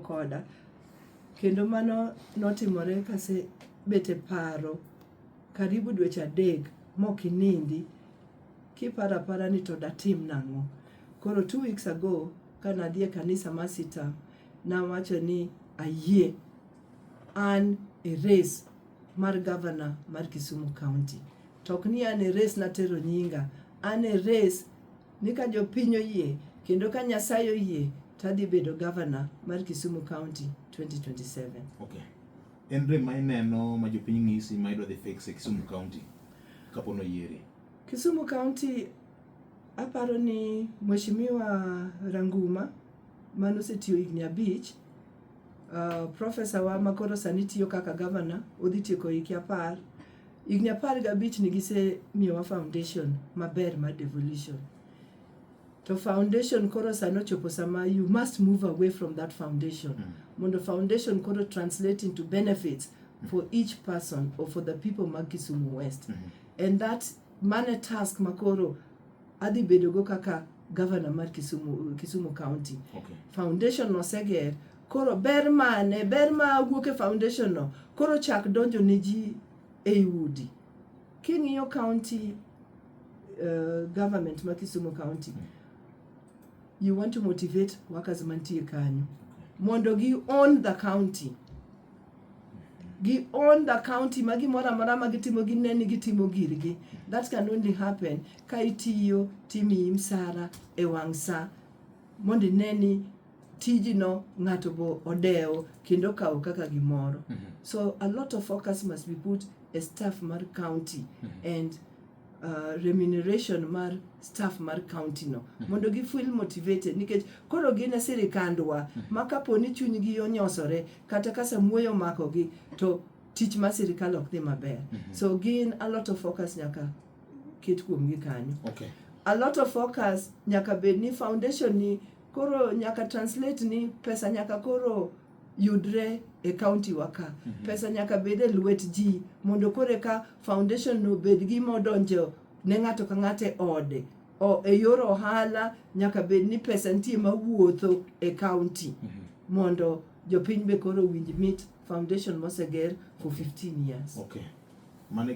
Koda kendo mano notimore kasebet e paro karibu dweche 3 mok inindi kiparo apara ni to datim nang'o. Koro 2 weeks ago kanadhi e kanisa mar CITAM, nawacho ni ayie an e race mar governor mar Kisumu County. To ok ni an e race natero nyinga, an e race ni ka jopiny oyie kendo ka Nyasaye oyie to adhi bedo governor mar Kisumu County 2027. Okay. En rem ma ineno ma jopiny ng'isi ma idwa dhi fix e Kisumu County kapo noyieri? Kisumu County, aparo ni Mheshimiwa Ranguma manosetiyo higni 5, professor wa makoro sani tiyo kaka governor odhi tieko hike 10, higni 15 ni gisemiyowa foundation maber mar devolution. To foundation koro sani ochopo sama you must move away from that foundation mondo foundation koro translate into benefits for each person or for the people mag Kisumu West. And that mane task makoro adhi bedogo kaka governor mar Kisumu County. Foundation noseger, koro ber mane ber ma wuok e foundation no koro chak donjo ne ji ei udi. King'iyo county government ma Kisumu County, you want to motivate workers mantie kanyo mondo gi own the county, gi own the county ma gimoro amora ma gitimo gine ni gitimo girgi. That can only happen ka itiyo timiyi msara e wang' sa mondo ine ni tijino ng'ato bo odewo kendo okawo kaka gimoro. So a lot of focus must be put e staff mar county and remuneration mar staff mar county no mondo gi feel motivated, nikech koro gin e sirikandwa ma kapo ni chunygi onyosore kata ka samuoyo omakogi to tich mar sirikal ok dhi maber. So gin a lot of focus nyaka ket kuomgi kanyo. A lot of focus nyaka bed ni foundation ni koro nyaka translate ni pesa nyaka koro yudre e county wa ka. Pesa nyaka bed e lwet ji mondo koro eka foundation no bed gima odonjo ne ng'ato ka ng'ato e ode. O, e yor ohala nyaka bed ni pesa nitie mawuotho e county mondo jopiny be koro winj mit foundation moseger for 15 years. Okay.